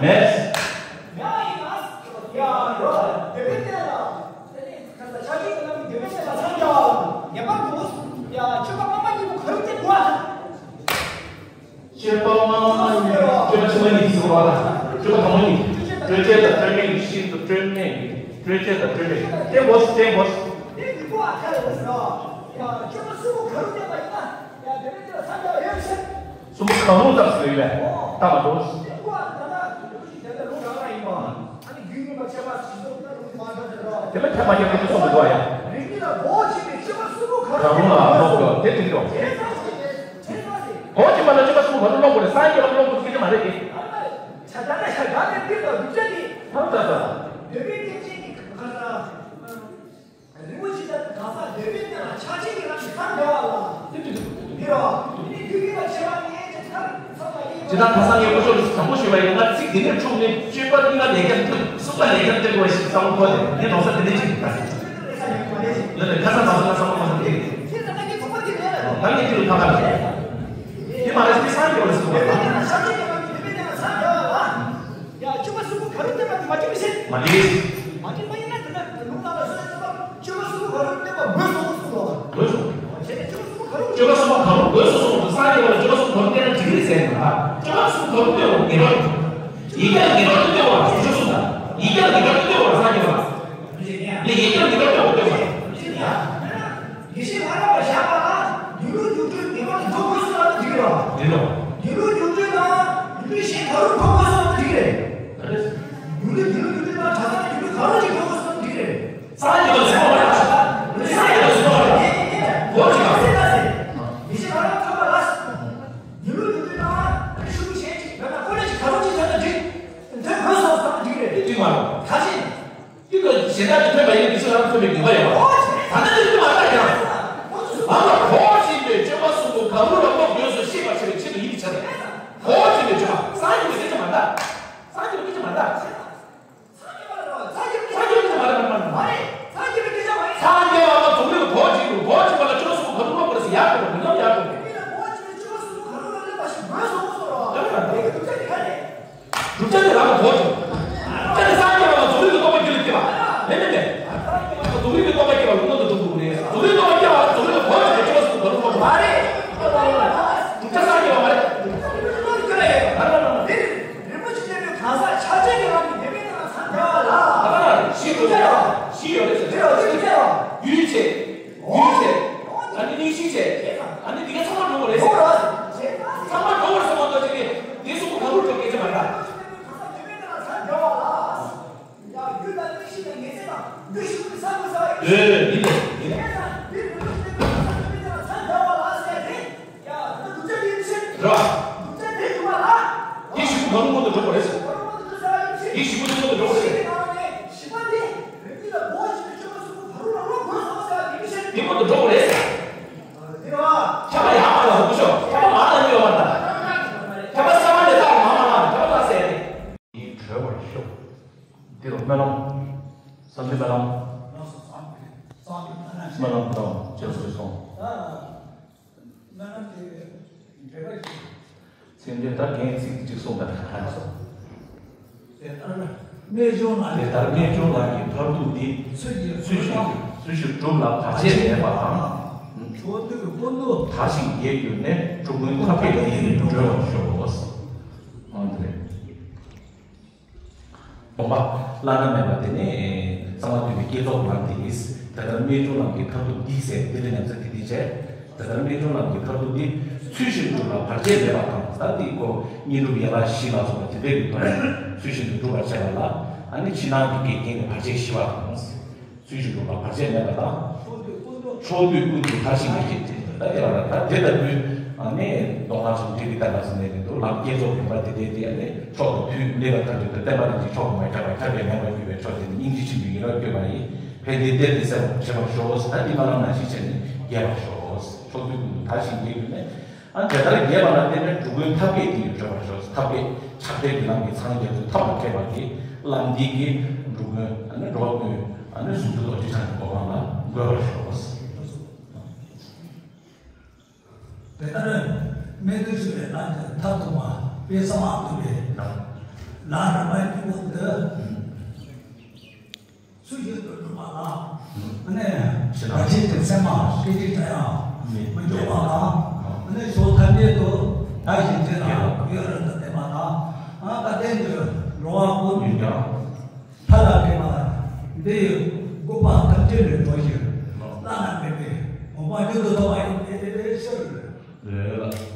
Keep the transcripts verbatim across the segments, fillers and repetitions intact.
ཡ་ཡིན་ན། ཡ་རོ། དེ་བས་དེ་ལ། དེ་ནས་ཁ་ས་ཆ་ཅིག་གི་ནང་གི་དེ་བས་དེ་ལ་ཚང་རྒྱ་བ། ངེས་པར་དུ། ཡ་ཆོས་པ་སྔ་མ་གཉིས་པོ་ག་རེ་བྱེད་དགོས་ཨ། སྤྱོད་པ་སྔ་མ་གཉིས། སྤྱོད་པ་ཕྱི་མ་གཉིས་ཟེར་བ་ལ། སྤྱོད་པ་སྔ་མ་གཉིས། སྤྲོས་བྲལ་དང་སྤྲོས་མེད་ཀྱི་ཤིན་ཏུ་སྤྲོས་མེད་ཀྱི། སྤྲོས་བྲལ་དང་སྤྲོས་མེད་ཀྱི། དེ་བོ་སི། དེ་བོ་སི། དེ་མི་གོ་ཨ་ཁ་ལ་ཟེར་བ། ཡ་སྤྱོད་པ་གསུམ་པོ་ག་རུ་བསྟན་པ་ཡིན་ན། ཡ་དེ་བས་དེ་ལ་ཚང་རྒྱ་བ་ཡོད་ཟེར། གསུམ་པོ་གང་རུང་ཙམ་ཟེར་ཡོད་པས། ད་མ་འགྲོ། དེ་ལ་ཐེག་པ་ཉམས་ལེན་གསུམ་འདུག་ཡ། གང་རུང་ལ་ལོག་དགོས་དེ་དྲིལ་རོགས། གོ་ཅི་མ་ལ་ཅི་མ་གསུམ་གང་རུང་ལོག་དགོས་རེད། སངས་རྒྱས་པ་ལ་ལོག་དགོས་སྐད་ཆ་མ་རེད་དེ། ད་ད་ད་ད་ད་ད་ད། རིན་པོ་ཆེ་ལྟར་གང་ཟག་འདོད་པའི་གནས་ལ་ཆགས་ཆེན་གྱི་རང་གི་ཁམས་འདྲ་བ་ལ། འདི་རོ། འདི་ནི་རྒྱུ་ཡིན་པ་ཆེ་བ་ནི་ཅི་ལྟར་ཚང་མ་ཡིན། ཇི་ལྟར་ཁ་སང་ངས་སྐུ་ཞབས་ལ་དྲང་པོ་ཞུས་པ་ཡིན་ན། ཚིག་འདི་ནས་འཁྲུངས་ནས་སྤྱོད་པ་གཉིས་ཀ་ལས་ཀ་འདུག་གསུམ་པ་ལས་ཀ་འདུག་གོ་ཞིག་བསམ་བློ་འཁོར་ཏེ་ངས་ལོ་གསར་འདི་འདྲ་ཅིག་ཡིན་པ། ཡོད་ནས་ཁ་སང་ལོ་གསར་ལ་བསམ་བློ་འཁོར་ཏེ། ད་ངས་འདི་ལ་ཕ་ཁ་ལ་ཞེས། འདི་མ་རེད། འདི་སངས་རྒྱས་པ་ལ་ཟེར་བ། ཡ་སྤྱོད་པ་གསུམ་པོ་ག་རུ་བསྟན་པ་དེ་མ་འགྲིག་མི་ཤེས། མ་འགྲིག་མ་འགྲིག་མ་ཡིན་ན་དེ་ལ་ལུང་ལ་ལ་སོ་སོ་སོ་སྤྱོད་པ་གསུམ་པོ་ག་རུ་བསྟན་པ་དགོས་སོ་སོ་སོ་ལ། དགོས་སོ། བྱས་ནས་སྤྱོད་པ་གསུམ་པོ་ག་རུ། སྤྱོད་པ་གསུམ་པོ་ག་རུ་དགོས་སོ་སོ་སོ། སངས་རྒྱས་པ་ལ་སྤྱོད་པ་གསུམ་ག་རུ་བསྟན་ན་འགྲིག་རེད་ཟེར་ན། སྤྱོད་པ་གསུམ་ག་རུ་བསྟན་རུང་ངེས་པར་དུ། ཡིག་བརྒྱ་ལ་ངེས་པར་དུ་བསྟན་པ་ལ་སྤྱོད་གསུམ་དང་། ཡིག་བརྒྱ་ལ་ངེས་པར་དུ་བསྟན་པ་ལ་སངས་རྒྱས་པ། ལས་ཡིག་བརྒྱ་ལ་ངེས་པར་དུ་བསྟན་པ་ལ། ཡེ་ཤེས་ལྷ་རམས་པ་བཞག་པ་ལ་སྒྱུ་ལུས་སྒྱུ་འཕྲུལ་ངེས་པར་དུ་འགྲོ་དགོས་སོ་ལབ་ན་འགྲིག་རེད་བ། འགྲིག་རེད། སྒྱུ་ལུས་སྒྱུ་འཕྲུལ་དང་སྒྱུ་འཕྲུལ་གཞན་ག་རུ་འགྲོ་དགོས་སོ་ལབ་ན་འགྲིག་རེད། སྒྱུ་ལུས་སྒྱུ་ལུས་སྒྱུ་འཕྲུལ་དང་གྲྭ་ས་ནས་སྒྱུ་འཕྲུལ་ག་རུ་ཅིག་འགྲོ་དགོས་སོ་ལབ་ན་འགྲིག་རེད། སངས་རྒྱས་པ་ཟེར་བ་རེད། སངས་རྒྱས་པ་ཟེར་བ་རེད། འོ་ཅི་ག་ཡེ་ཤེས་ལྷ་རམས་པ་ལ་སྒྱུ་ལུས་སྒྱུ་འཕྲུལ་དང་ཤུགས་གཞན་ཅིག་མེད་པ་ཁོ་ནས་ཅིག་ག་རུ་ཅིག་བྱས་ན་འགྲིག་འདོན་དགོས་སོ་ལབ་ན་འགྲིག་རེད། འགྲིག་མ་རེད། ག་ཅི། དེ་ལ་གཞན་དག་གིས་ཐོས་པ་ཡིན་ན་དེ་ཚོ་རང་ཐོས་པའི་ནུས་པ་ཡོད་པ། ད་ལྟ་དེ་ཚོ་མ་ལྟ་ཀྱང་། ཨ་མ་གོ་བཞིན་པའི་སྤྱོད་པ་གསུམ་པོ་གང་རུང་ལ་སློབ་དགོས་སོ་ཤེས་པར་བྱ་བའི་ཆེད་དུ་ཡིན་པའི་ཕྱིར། གོ་བཞིན་པའི་སྤྱོད་པ། སངས་རྒྱས་པའི་སྐད་ཆ་མ་ལྟ། སངས་རྒྱས་པའི་སྐད་ཆ་མ་ལྟ། སངས་རྒྱས་པའི་སྐད་ཆ་མ་ལྟ་མ་རེད། སངས་རྒྱས་པའི་སྐད་ཆ་མ་ཡིན། སངས་རྒྱས་པ་ལ་རྫོགས་རིམ་གོ་བཞིན་དུ་གོ་བཞིན་པ་ལ་སྤྱོད་པ་གསུམ་པོ་གང་རུང་སློབ་དགོས་སོ་ཡག་གོ་མི་སློབ་ཡག་གོ། སྤྱོད་པ་གསུམ་པོ་གང་རུང་ལ་སློབ་པ་ཞིག་དགོས་སོ་གོ་སོ་རོ། ལྟ་བ་ལ་དེ་གི་སྒྲུབ་བྱ་དེ་ག་རེད། བསྒྲུབ་བྱ་དེ་རང་ལ་གོ་བྱུང་། བསྒྲུབ་བྱ་དེ་སངས་རྒྱས་པ་ལ་རྫོགས་རིམ་གྱི་རྟོགས་པ་རྒྱུད་ལ་སྐྱེ་བ། མེད་མེད་མེད། རྫོགས་རིམ་གྱི་རྟོགས་པ་སྐྱེ་བ་ལུང་དོན་དུ་འགྲོ་དགོས་རེད། རྫོགས་རིམ་རྟོགས་པ་སྐྱེ་བ་རྫོགས་རིམ་ལ་གོ་བྱུང་བའི་སྤྱོད་པ་གསུམ་ག་རུ་འགྲོ་དགོས་རེད། བསྒྲུབ་བྱ་སངས་རྒྱས་པ་མ་རེད། རེད་རེད་རེད། རིན་པོ་ཆེ་ལྟ་བུའི་གང་ཟག་ཆགས་ཅན་གྱི་ལམ་གྱི་བདེན་པའི་གནས་ལ་འཚང་རྒྱ་བ་ལ། ད་ལྟ་ན་བཞི་ཡོད་རེད། བཞི་ཡོད་རེད་ཟེར། དེ་རེད་དེ་རེད། ཡུལ་བྱེད། ཡུལ་བྱེད། ཨ་ནི་གླེང་གཞི་བྱེད། ཨ་ནི་འདི་ག་ཚང་མ་འགྲོ་བ་རེད་ཟེར། ཚང་མ་འགྲོ་བར་སོང་བ་ལྟ་ཅི་ནི་དེ་གསུམ་གང་རུང་འགྲོ་སྐད་ཆ་མ་རེད། ཨེ། ཡིན་ལ་ཡིན་ལ། ར། དེ་བཞི་པོ་གང་རུང་མངོན་དུ་འགྲོ་བ་རེད་ཟེར། དེ་བཞི་པོ་མངོན་དུ་འགྲོ་བ་རེད་ཟེར། དེ་མངོན་དུ་འགྲོ་བ་རེད་ཟེར། ཁྱབ་པ་ཡག་མ་ལ་ཧུ་ཤོ། ཁྱབ་པ་མ་ལ་ཉོ་བ་དང་། ཁྱབ་པ་ས་མ་ལས་ལྷག་མ་མ་ལ་ཁྱབ་པ་ལྷག་ཟེར་ཏེ། ཡིན་གྲོལ་བར་ཤོག་འདི་ལ་སྨོན་ལམ། བསམ་གཏན་སྨོན་ལམ། སྨོན་ལམ་དང་བཅས་སུ་སོང་། སེམས་ཅན་ད་ངས་ཚིག་གཅིག་གསུངས་པ་དང་ཧ་སོང་། དེ་ལྟར་རྨད་བྱུང་ལམ་གྱི་མཐར་ཐུག་འདི། ཚུལ་བཞིན་ཚུལ་བཞིན་ཚུལ་བཞིན་སྒྲུབ་ལ་བར་ཆད་མེད་པ་དང་། ཕྱོགས་དུས་ཀུན་ཏུ་དར་ཞིང་རྒྱས་གྱུར་ནས། འགྲོ་ཀུན་ཐབས་མཁས་དེ་ཡིས་གྲོལ་བར་ཤོག་ཨང་དེ་རེད། སྟོང་པ་བླ་ན་མེད་པ་དེ་ནི་གསང་བ་འདུས་པའི་བསྐྱེད་རྫོགས་ལམ་དེ་ཡིན། དེ་ལྟར་རྨད་བྱུང་ལམ་གྱི་མཐར་ཐུག་འདི་ཟེར་དེ་ལས་ཉམས་ཚད་དེ་འདི་བྱས། དེ་ལྟར་རྨད་བྱུང་ལམ་གྱི་མཐར་ཐུག་འདི། ཚུལ་བཞིན་སྒྲུབ་ལ་བར་ཆད་མེད་པ་དང་། ད་འདི་ཀོ་བསྙེན་སྒྲུབ་ཡན་ལག་བཞི་ལ་སོགས་པ་དེ་འདྲའི་གི་ཐོག་ནས་ཚུལ་བཞིན་དུ་སྒྲུབ་པར་བྱེད་པ་ལ། ཨ་ནི་ཕྱི་ནང་གི་འགལ་རྐྱེན་གྱི་བར་ཆད་ཞི་བ་དང་། ཚུལ་བཞིན་སྒྲུབ་པ་བར་ཆད་མེད་པ་དང་། ཕྱོགས་དུས་ཀུན་ཏུ་དར་ཞིང་རྒྱས་ཏེ། ད་དེ་ལ་ད་དེ་ལྟ་བུའི་ཨ་ནི་མདོ་སྔགས་སུ་འགྲེལ་བའི་ལྟར་ལ་སོང་ནས་ནི་འདུག་ལམ་བསྐྱེད་རྫོགས་བརྒྱུད་པ་དེ་དེ་དེ་ཨ་ནི་མཆོག་ཏུ་ཐུགས་མཉེས་པ་ཐམས་ཅད་དུ་བསྟན་པ་རིན་ཆེན་མཆོག་ཏུ་མ་ཁྱབ་པ་ཁྱབ་པས་མེད་པར་གྱུར་པའི་མཆོག་དེ་ནི་སྙིང་རྗེ་ཆེན་པོའི་ཡིད་ལ་བཀོད་པ་ཡིས། ཕན་བདེའི་གཏེར་དེ་གསལ་བར་བྱེད་པར་ཤོག་ད་འདི་སྨོན་ལམ་ནང་བཞིན་བྱས་ནས་རྒྱས་པར་ཤོག་ཕྱོགས་དུས་ཀུན་ཏུ་དར་ཞིང་རྒྱས་གྱུར་ནས། ཨ་དེ་ལྟར་རྒྱས་པ་ལ་བརྟེན་ནས་འགྲོ་ཀུན་ཐབས་མཁས་དེ་ཡིས་གྲོལ་བར་ཤོག་ཐབས་མཁས་ཕྱག་འཚལ་གྱི་ལམ་གྱི་འཚང་རྒྱ་མཚོའི་ཐབས་ལ་མཁས་པ་གྱིས་ལམ་འདི་གི་འགྲོ་ཀུན་ཨ་ནི་འགྲོ་བ་ཀུན་ཨ་ནི་ཟུང་འཇུག་རྡོ་རྗེ་འཆང་གི་གོ་འཕང་ལ་འགོད་པར་ཤོག་དེ་ལྟར་རྨད་དུ་བྱུང་བའི་ལམ་གྱི་མཐར་ཐུག་པ་དཔལ་གསང་བ་འདུས་པའི་ལམ། ད་རིམ་པ་གཉིས་པོ་འདི། སུ་ཞིག་ཏུ་གྲུབ་པ་ལ། ཨ་ནི། ཕྱི་ནང་། ཕྱི་དེ་སེམས་པ་སྐད་ཅིག་ཀྱང་མི་འཇོག་པ་དང་། ཨ་ནི་ཕྱོགས་ཐམས་ཅད་དུ་ད་གཞན་དོན་ལ་ཡོད་རུ་དུ་བསྟན་པ་དང་། ཨ་ད་བསྟན་དུ་འགྲོ་བ་ཀུན་ཡིན་ཀྱང་། མཐའ་ལ་དགེ་བ་འདི་ཡི་འགོག་པ་ཐམས་ཅད་ལས་གྲོལ་ཞིང་བླ་ན་མེད་པའི་གོ་འཕང་མྱུར་དུ་ཐོབ་པ་ཡིན་ཏེ་ཕྱིར། རེད་ལ།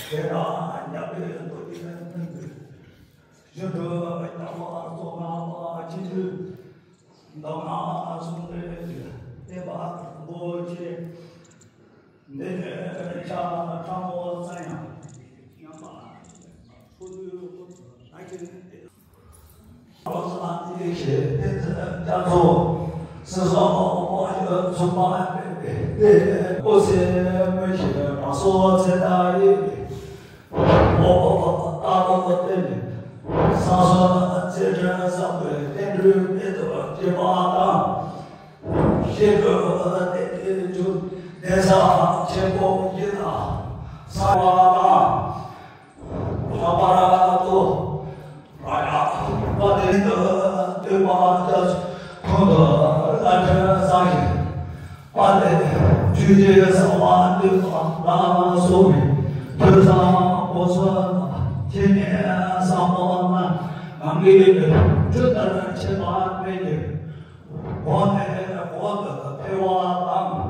དེ་དང་མཉམ་པའི་མདོ་སྡེ་ནི་ཞི་ཁྲོ་རྒྱལ་བ་རྫོགས་སངས་པ་ཆེན་པོས་མདོ་སྔགས་གསུང་རབ་ཀྱི་བསྟན་པ་རིན་པོ་ཆེ་འདི་ནི་ཕྱག་ཕྲ་མོ་ཙམ་ཡང་ཉམས་པ་ཕུལ་དུས་ད་གིན་ཏེ། ལྷག་པར་དུ། ར་ཡ་པ་དེ་ནི་སྟོན་པ་རྒྱ་ཁོང་དུ་ལ་ཁྲི་བཟང་ཞིང་། པ་དེ་ཆོས་རྗེ་གསང་བ་སྟོན་པ་ལ་སོགས་པའི་ཐོས་བསམ་སྒོམ་གསུམ་དང་ཐེག་དམན་བཟང་པོ་རྣམས་གང་གི་ཆུ་ལྟར་ཆད་པ་མེད་ཀྱི་གོང་ནས་གོང་དུ་འཕེལ་བ་དང་།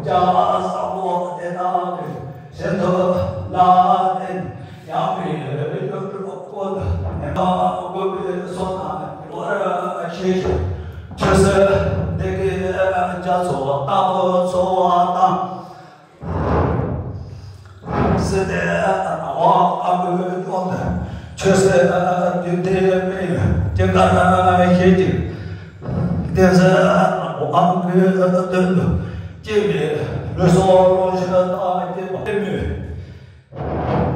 བྱ་བ་བཟང་པོ་དེ་དག་གི་བཞིན་དུ་ལ་བརྟེན་ཡང་མི་ཡོད་པའི་ཀུན་ནས་བསྒོམ་པའི་བསོད་ནམས་ཡོང་བར་ཤེས་ཤིང་ཆོས་སྲིད་བདེ་དགེ་རྒྱ་མཚོ་ལྟ་བུ་འཚོ་བ་དང་། སྲིད་པའི་སྣང་བ་དཀར་པོའི་དབང་དུ་ཆོས་སྲིད་རྒྱུན་མཐའི་མི་ཡི་སྐྱེ་འགག་ཤེས་ཀྱི། བསྟན་སྲིད་དབང་གི་དོན་དུ་སྐྱེ་བའི་ལུས་སྲོག་ལོངས་སྤྱོད་དང་བཅས་པ་སྟེ་མོས།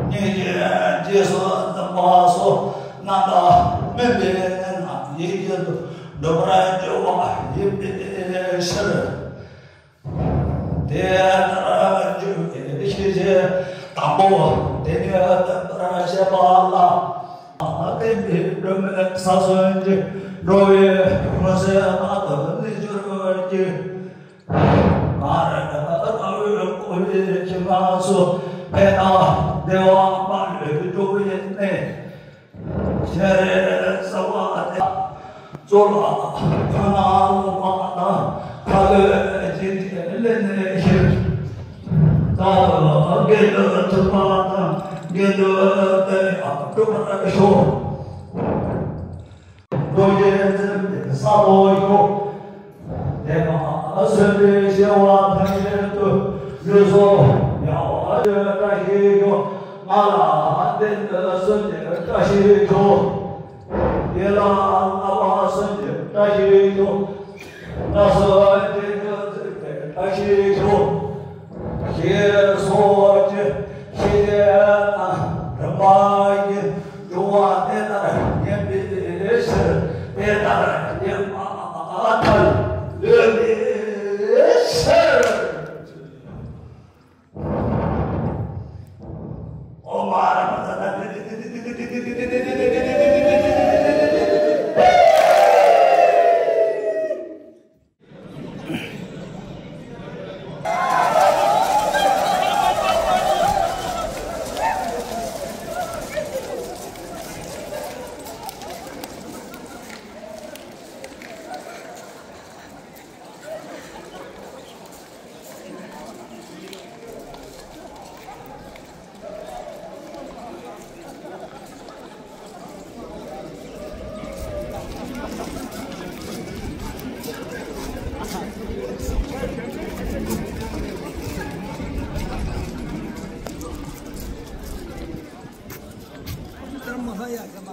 སྙིང་རྗེ་རྗེས་སུ་འཛིན་པ་སོགས་རྣམ་དག་སྨིན་པའི་གནས་རྣམས་ཡིད་བཞིན་དུ་འགྲུབ་པར་འགྱུར་བ་ཡིན་པའི་ཕྱིར། དེ་ལྟར་འགྱུར་བའི་ཤེས་བྱེད་དང་པོ་དེ་ཉིད་བསྟན་པར་བཤད་པ་ལ། བསྟན་པའི་སྒྲོན་མེ་ས་གསུམ་གྱི་འགྲོ་བའི་མུན་སེལ་རྟག་ཏུ་གནས་གྱུར་ཅིག་སྔར་ལྟ་བུའི་འཁོར་བའི་ཁྱིམ་ནང་སུ་ཕན་དང་བདེ་བ་མ་ལུས་འགྲོ་བའི་གནས། སྤྱན་རས་གཟིགས་དབང་ལྡན་གཙོ་ལ་ཕ་ན་ལོ་མ་དང་ཁ་ལོ་སྦྱིན་གྱིས་ལེན་ནས་ཤིང་རྟ་དང་དགེ་འདུན་ཐུབ་པ་དང་དགེ་འདུན་བསྟེན་ཡང་འགྲུབ་པར་ཤོག་རྡོ་རྗེ་འཛིན་པའི་ས་ལོ་ཡོད། དེ་མ་གསོན་པའི་སྐྱེ་བ་ཐམས་ཅད་དུ་ལུས་སྲོག་ཡང་བཀྲ་ཤིས་ཤོག་ང་ལ་བསྟན་གསོལ་ཏེ་བཀྲ་ཤིས་ཤོག་ཡན་ལག་བསླབ་པ་གསོལ་ཏེ་བཀྲ་ཤིས་ཤོག་ང་སོ་རྒྱལ་ཁྱོད་བརྩེགས་པའི་བཀྲ་ཤིས་ཤོག་ཞེས་སོགས་ཀྱི་ཤེས་བྱའི་རིམ་པ་ཡིས་འགྲོ་བ་དེ་ལྟར་ཉན་པའི་ཕྱིར། དེ་ལྟར་ཉན་པ་ཐལ་འདོད་པའི་ཕྱིར། ཨོཾ་ཨ་ར་མ་ཏ་ཏ། ཁ་ཡ་ཁ་